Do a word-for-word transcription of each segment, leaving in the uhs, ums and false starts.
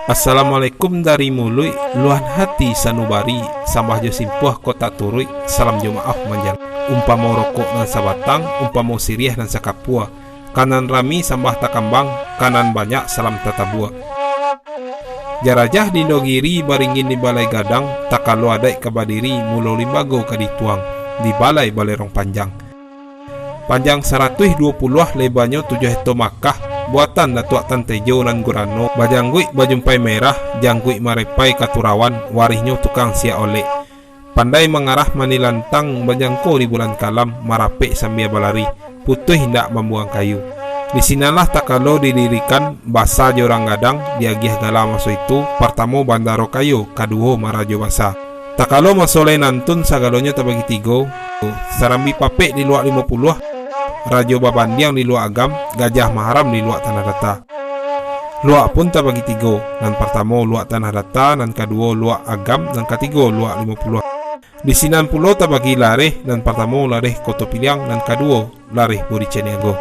Assalamualaikum dari muluik, luahan hati sanubari, sambah jo simpuah kok tak turuik, salam jo maaf manjang. Umpamo rokok nan sabatang, umpamo siriah nan sakapua, ka nan rami sambah takambang, ka nan banyak salam tatabua. Jarajah di Indogiri, baringin di Balai Gadang, takalo adaik ka badiri, mulo limbago ka dituang, di Balai Balerong Panjang. Panjang saratuih duo puluah, lebanyo tujuah hekto makah, buatan Datuak Tan Tejo nan gurano, bajangguik bajumpai merah, jangguik marepai katurawan, warihnyo tukang siak olek. Pandai mangarah manilantang, bajangko di bulan kalam, marapek sambia balari, putuih indak mambuang kayu. Di sinanlah takalo didirikan, basa jo urang gadang, diagiah gala maso itu, partamo Bandaro Kayo, kaduo Marajo Basa. Takalo maso lai nantun, sagalonyo tabagi tigo, Sarambi Papek di Luak Limo Puluah, Rajo Babandiang di Luak Agam, Gajah Maharam di Luak Tanah Data. Luak pun tabagi tigo, nan partamo Luak Tanah Data, nan kaduo Luak Agam, nan katigo Luak Limo Puluah. Di sinan pulo tabagi lareh, nan partamo lareh Koto Piliang, nan kaduo lareh Budi Caniago.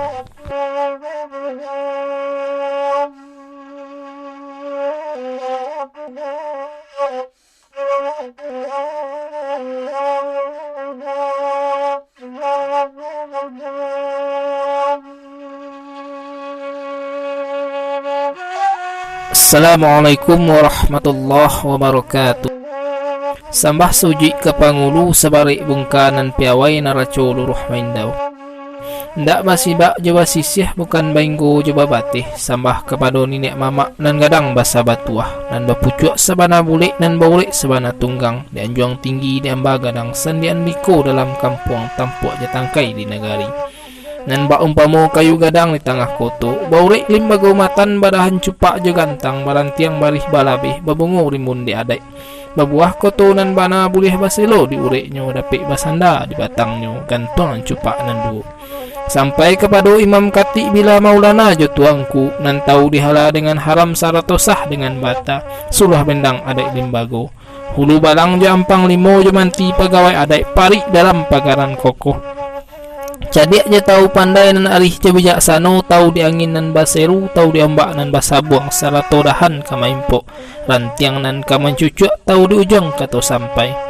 Assalamualaikum warahmatullahi wabarakatuh. Sambah sujuik ka pangulu, sabarek bungka nan piawai, naraco luruah maindau. Ndak basibak jo basisiah, bukan bainggo jo babateh, sambah kapado niniak mamak nan gadang basa batuah, nan bapucuak sabana bulek, nan baurek sabana tunggang, di anjuang tinggi, di amba gadang, sandiak andiko dalam kampuang, tampuak jo tangkai di nagari. Nan bak umpamo kayu gadang di tangah koto, baurek limbago matan, badahan cupak jo gantang, barantiang barih balabeh, babungo rimbun di adaik. Babuah koto nan bana, buliah baselo di ureknyo, dapek basanda di batangnyo, gantuang cupak nan duo. Sampai kapado imam katik, bila maulana jo tuangku, nan tau dihala dengan haram, sarato sah dengan bata, suluah bendang adaik limbago. Hulu balang jo ampang limo, jo manti pagawai adaik, parik dalam pagaran kokoh. Cadiak jo tau pandai, nan arih jo bijaksano, tau di angin nan baseru, tau di ombak nan basabuang, sarato dahan ka maimpok, rantiang nan ka mancucuak, tau di ujuang kato sampai.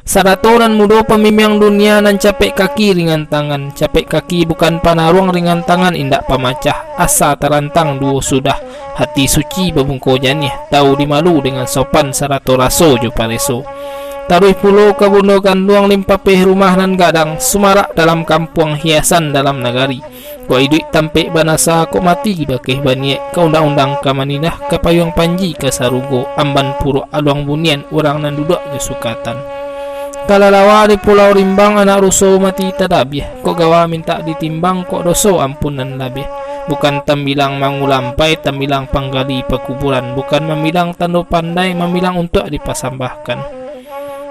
Sarato nan mudo pamimpiang dunia, nan capek kaki ringan tangan, capek kaki bukan panaruang, ringan tangan indak pamacah, asa tarantang duo sudah, hati suci babungko janiah, tau dimalu dengan sopan, sarato raso jo pareso. Taruih pulo ka bundo kanduang, limpapeh rumah nan gadang, sumarak dalam kampuang, hiasan dalam nagari. Kok iduik tampek banasa, kok mati bakeh baniek, ka undang-undang ka maninah, ka payuang panji ka sarugo, amban puruak aluang bunian, urang nan duduak jo sukatan. Kalalawa di Pulau Rimbang, anak ruso mati tadabiah, kok gawa mintak ditimbang, kok doso ampun nan labiah. Bukan tambilang mangulampai, tambilang panggali pakuburan, bukan mambilang tando pandai, mambilang untuak dipasambahkan.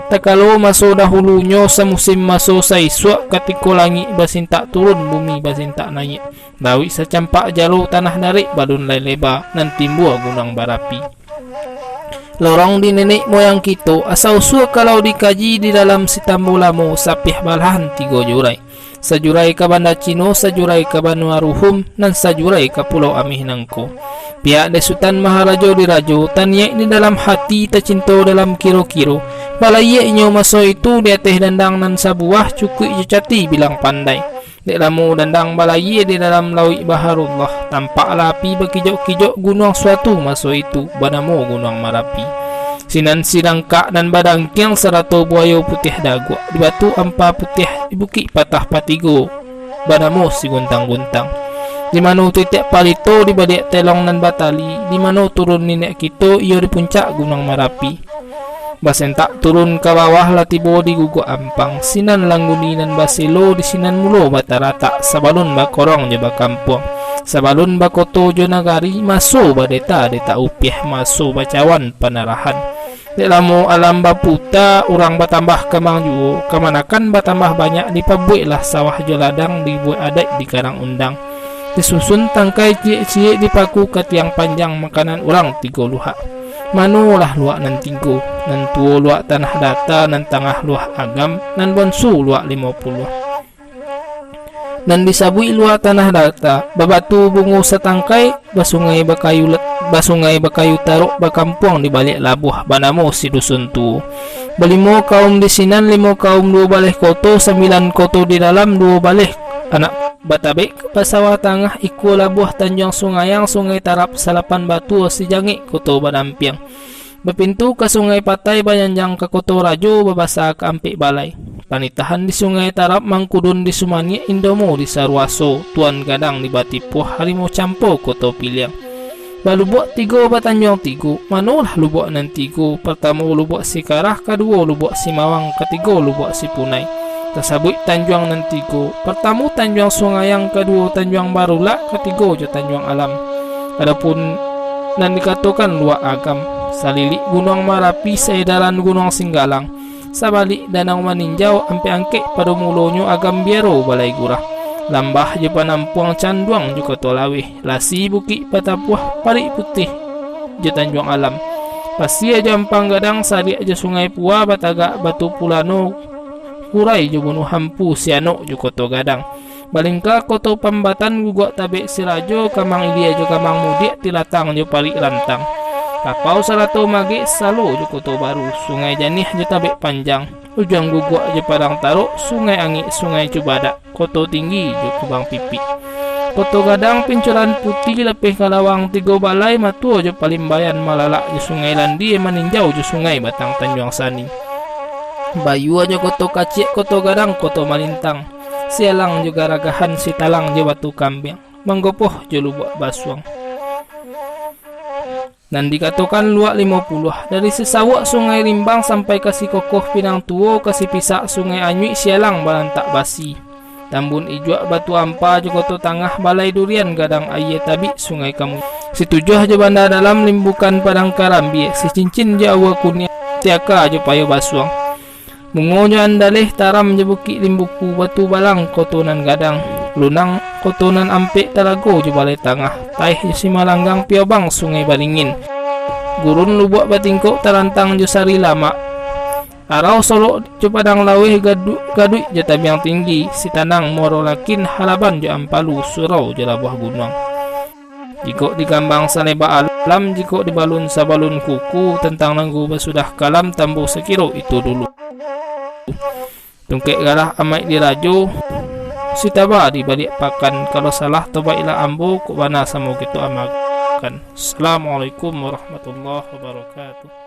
Takalo maso dahulunyo, samusim maso saisuak, katiko langik basintak turun, bumi basintak naiak, lauik sacampak jalo, tanah darek balun lai leba, nan timbua gunuang barapi. Lorong di nenek moyang kito, asa usua kalau dikaji, di dalam sitambo lamo, sapeh balahan tigo jurai. Sajurai ka Banda Cino, sajurai ka banua Ruhum, nan sajurai ka Pulau Ameh nangko. Pihak dek Sutan Maharajo Dirajo, taniaik di dalam hati, tacinto dalam kiro-kiro. Balayia inyo maso itu, di ateh dandang nan sabuah, cukuik jo cati bilang pandai. Dek lamo dandang balayia di dalam lauik baharullah, tampaklah api bakijok-kijok, gunuang suatu maso itu, banamo Gunuang Marapi. Sinan sirangkak nan badangkiang, sarato buayo putiah daguak, di batu ampa putiah, di bukik patah patigo, banamo Siguntang-guntang. Di mano titiak palito, di baliak telong nan batali, di mano turun niniak kito, iyo di puncak Gunuang Marapi. Basentak turun ka bawah, lah tibo di guguak ampang, sinan langguni nan baselo, di sinan mulo bataratak, sabalun bakorong jo bakampuang, sabalun bakoto jo nagari, maso badeta-deta upiah, maso bacawan panarahan. Dek lamo alam baputa, urang batambah kamang juo, kamanakan batambah banyak, dipabueklah sawah jo ladang, dibuek adaik di karang undang. Disusun tangkai ciek-ciek, dipaku ka tiang panjang, makanan urang tigo luhak. Manolah luak nan tigo? Nan tuo luak Tanah Data, nan tangah luak Agam, nan bonsu luak Limo Puluah. Nan disabuik luak Tanah Data, babatu bungo satangkai, basungai bakayu le-, basungai bakayu tarok bakampuang di baliak labuah banamo Sidusun Tuo. Balimo kaum di sinan, limo kaum duo baleh koto, sambilan koto di dalam, duo baleh anak batabek, basawah tangah ikua labuah Tanjuang Sungayang, Sungai Tarap, Salapan Batuo, Sijangik, Koto Badampiang. Bapintu ka Sungai Patai, bajanjang ka Koto Rajo, babasa ka ampek balai. Panitahan di Sungai Tarap, Mangkudun di Sumaniak, Indomo di Saruaso, Tuan Gadang di Batipuah, Harimau Campo Koto Piliang. Balubuak tigo batanjuang tigo, manolah lubuak nan tigo, partamo lubuak Sikarah, kaduo lubuak Simawang, katigo lubuak Sipunai. Tasabuik tanjuang nan tigo, partamo Tanjuang Sungayang, kaduo Tanjuang Barulak, katigo jo Tanjuang Alam. Adopun nan dikatokan Luak Agam, salilik Gunuang Marapi, saedaran Gunuang Singgalang, sabalik Danau Maninjau, ampek angkek pado mulonyo Agam Biaro Balai Gurah, lambah jo panampuang Canduang jo Koto Laweh, lasi Bukik Patapuah, Parik Putih jo Tanjuang Alam, pasia jo Ampang Gadang, sariak jo Sungai Pua, batagak Batu Pulano, kurai jo Bunuh Hampu, Sianok jo Koto Gadang. Balingka Koto Pambatan, guguak tabek Sirajo, Kamang Ilia jo Kamang Mudiak, Tilatang jo Parik Rantang, Kapau Sarato Magek, Salo jo Koto Baru, Sungai Janiah jo Tabek Panjang, Ujuang Guguak jo Padang Tarok, Sungai Angik, Sungai Cubadak, Koto Tinggi jo Kubang Pipik, Koto Gadang, Pincuran Putiah, Lapeh Kalawang, Tigo Balai, Matuo jo Palimbayan, Malalak jo Sungai Landie, Maninjau jo Sungai Batang Tanjuang Sani, Bayua jo Koto Kaciak, Koto Gadang, Koto Malintang, Sialang jo Garagahan, Sitalang jo Batu Kambiang, Manggopoh jo Lubuak Basuang. Nan dikatokan Luak Limo Puluah, dari sisawuak Sungai Rimbang sampai ka Sikokoh Pinang Tuo, ka Sipisak Sungai Anyuik, Sialang Balantak Basi, Tambun Ijuak Batu Ampa jo Koto Tangah, Balai Durian Gadang Aia Tabik Sungai Kamu, Situjuah jo Banda Dalam, Limbukan Padang Karambia, Sicincin jo Aua Kuniang, Tiaka jo Payo Basuang, Mungo jo Andaleh, Taram jo Bukik Limbuku, Batu Balang Koto Nan Gadang, Lunang Koto Nan Ampek, Talago jo Balai Tangah, Taeh jo Simalanggang, Piobang Sungai Baringin, Gurun Lubuak Batingkok, Tarantang jo Sari Lamak, Arau Solok jo Padang Laweh, Gadu-, Gaduik jo Tabiang Tinggi, Sitanang Muaro Lakin, Halaban jo Ampalu, Surau jo Labuah Gunuang. Jikok digambang saleba alam, jikok dibalun sabalun kuku, tantang nanggo basudah kalam, tambo sakiro itu dulu. Tungkek galah amaik dirajo, sitaba di baliak pakan. Kalau salah, tobaiklah ambo, kok bana samo kito amalkan. Assalamualaikum warahmatullahi wabarakatuh.